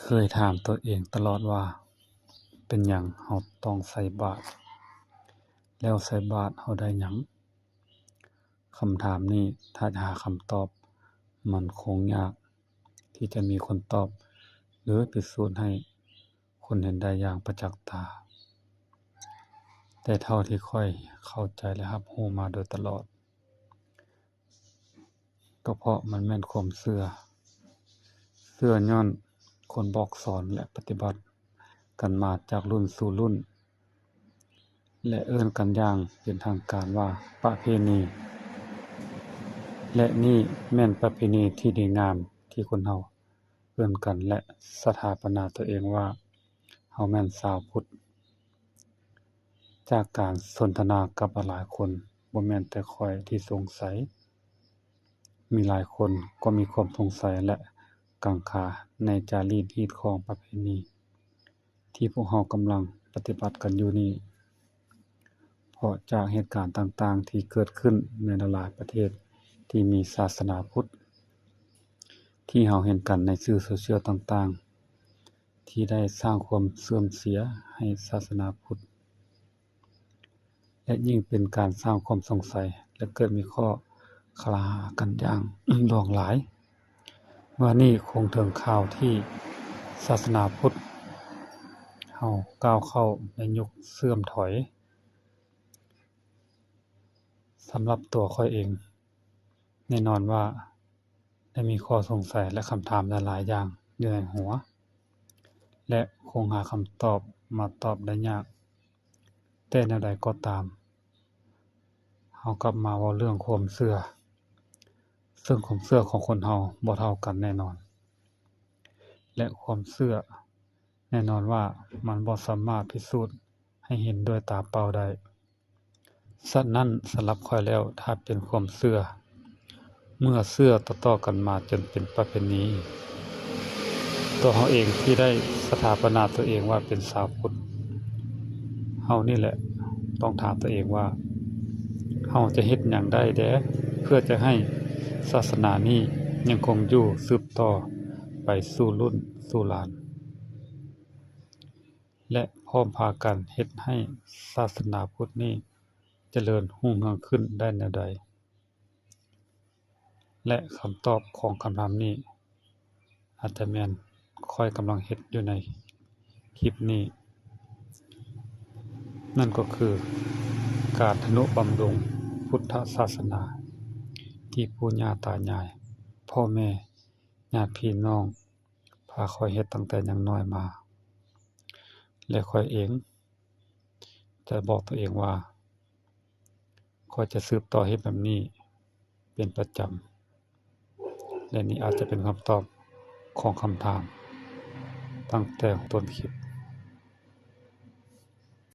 ເຄີຍຖາມຕົວເອງຕະຫຼອດວ່າ ເປັນຫຍັງເຮົາຕ້ອງໃສ່ບາດ? ແລ້ວໃສ່ບາດເຮົາໄດ້ຫຍັງ? ຄຳຖາມນີ້ຖ້າຈະຫາຄຳຕອບ ມັນຄົງຍາກທີ່ຈະມີຄົນຕອບ ຫຼື ພິສູດໃຫ້ຄົນເຫັນໄດ້ຢ່າງປະຈັກຕາ. ແຕ່ເທົ່າທີ່ຂ້ອຍເຂົ້າໃຈ ແລະ ຮັບຮູ້ມາໂດຍຕະຫຼອດ, ກໍເພາະມັນແມ່ນຄວາມເຊື່ອ. ເຊື່ອຍ້ອນຄົນບອກສອນ ແລະ ປະຕິບັດກັນມາຈາກລຸ້ນສູ່ລຸ້ນ ແລະ ເອີ້ນກັນຢ່າງເປັນທາງການວ່າປະເພນີ ແລະ ນີ້ແມ່ນປະເພນີທີ່ດີງາມທີ່ຄົນເຮົາເອີ້ນກັນ ແລະ ສະຖາປະນາຕົວເອງວ່າ ເຮົາແມ່ນຊາວພຸດ. ຈາກການສົນທະນາກັບຫຼາຍໆຄົນ, ບໍ່ແມ່ນແຕ່ຂ້ອຍທີ່ສົງໄສ, ມີຫຼາຍຄົນກໍມີຄວາມສົງໄສ ແລະ ກັງຂາໃນຈາລີດຮີດຄອງປະເພນີທີ່ພວກເຮົາກຳລັງປະຕິບັດກັນຢູ່ນີ້. ເພາະຈາກເຫດການຕ່າງໆທີ່ເກີດຂຶ້ນໃນຫຼາຍໆປະເທດທີ່ມີສາສະໜາພຸດ ທີ່ເຮົາເຫັນກັນໃນສື່ໂຊຊຽວຕ່າງໆ ທີ່ໄດ້ສ້າງຄວາມເສື່ອມເສຍໃຫ້ສາສະໜາພຸດ ແລະ ຍິ່ງເປັນການສ້າງຄວາມສົງໄສ ແລະ ເກີດມີຂໍ້ຄະລະຫາກັນຢ່າງຫຼວງຫຼາຍ. ເມື່ອນີ້ຄົງເຖິງຄາວທີ່ສາສະໜາພຸດເຮົາກ້າວເຂົ້າໃນຍຸກເສື່ອມຖອຍ. ສຳລັບຕົວຂ້ອຍເອງ, ແນ່ນອນວ່າໄດ້ມີຂໍ້ສົງໄສ ແລະ ຄຳຖາມຫຼາຍໆຢ່າງຢູ່ໃນຫົວ ແລະ ຄົງຫາຄຳຕອບມາຕອບໄດ້ຍາກ. ແຕ່ແນວໃດກໍຕາມ, ເຮົາກັບມາເວົ້າເລື່ອງຄວາມເຊື່ອ, ເຊິ່ງຄວາມເຊື່ອຂອງຄົນເຮົາບໍ່ເທົ່າກັນແນ່ນອນ ແລະ ຄວາມເຊື່ອແນ່ນອນວ່າມັນບໍ່ສາມາດພິສູດໃຫ້ເຫັນດ້ວຍຕາເປົ່າໄດ້. ສະນັ້ນ, ສຳລັບຂ້ອຍແລ້ວ, ຖ້າເປັນຄວາມເຊື່ອ, ເມື່ອເຊື່ອຕໍ່ໆກັນມາຈົນເປັນປະເພນີ, ຕົວເຮົາເອງທີ່ໄດ້ສະຖາປະນາຕົວເອງວ່າເປັນຊາວພຸດ, ເຮົານີ້ແຫຼະຕ້ອງຖາມຕົວເອງວ່າ, ເຮົາຈະເຮັດຫຍັງໄດ້ແດ່ ເພື່ອຈະໃຫ້ສາສະໜານີ້ຍັງຄົງຢູ່ສືບຕໍ່ໄປສູ່ລຸ້ນສູ່ຫຼານ? ແລະ ພ້ອມພາກັນເຮັດໃຫ້ສາສະໜາພຸດນີ້ຈະເລີນຮຸ່ງເຮືອງຂຶ້ນໄດ້ແນວໃດ? ແລະ ຄຳຕອບຂອງຄຳຖາມນີ້ອາດຈະແມ່ນຂ້ອຍກຳລັງເຮັດຢູ່ໃນຄລິບນີ້, ນັ້ນກໍຄືການທະນຸບຳລຸງພຸດທະສາສະໜາທີ່ປູ່ຍ່າຕາຍາຍ, ພໍ່ແມ່, ຍາດພີ່ນ້ອງ ພາຂ້ອຍເຮັດຕັ້ງແຕ່ຍັງນ້ອຍມາ ແລະ ຂ້ອຍເອງຈະບອກຕົວເອງວ່າ ຂ້ອຍຈະສືບຕໍ່ເຮັດແບບນີ້ເປັນປະຈຳ ແລະ ນີ້ອາດຈະເປັນຄຳຕອບຂອງຄຳຖາມຕັ້ງແຕ່ຕົ້ນຄລິບ.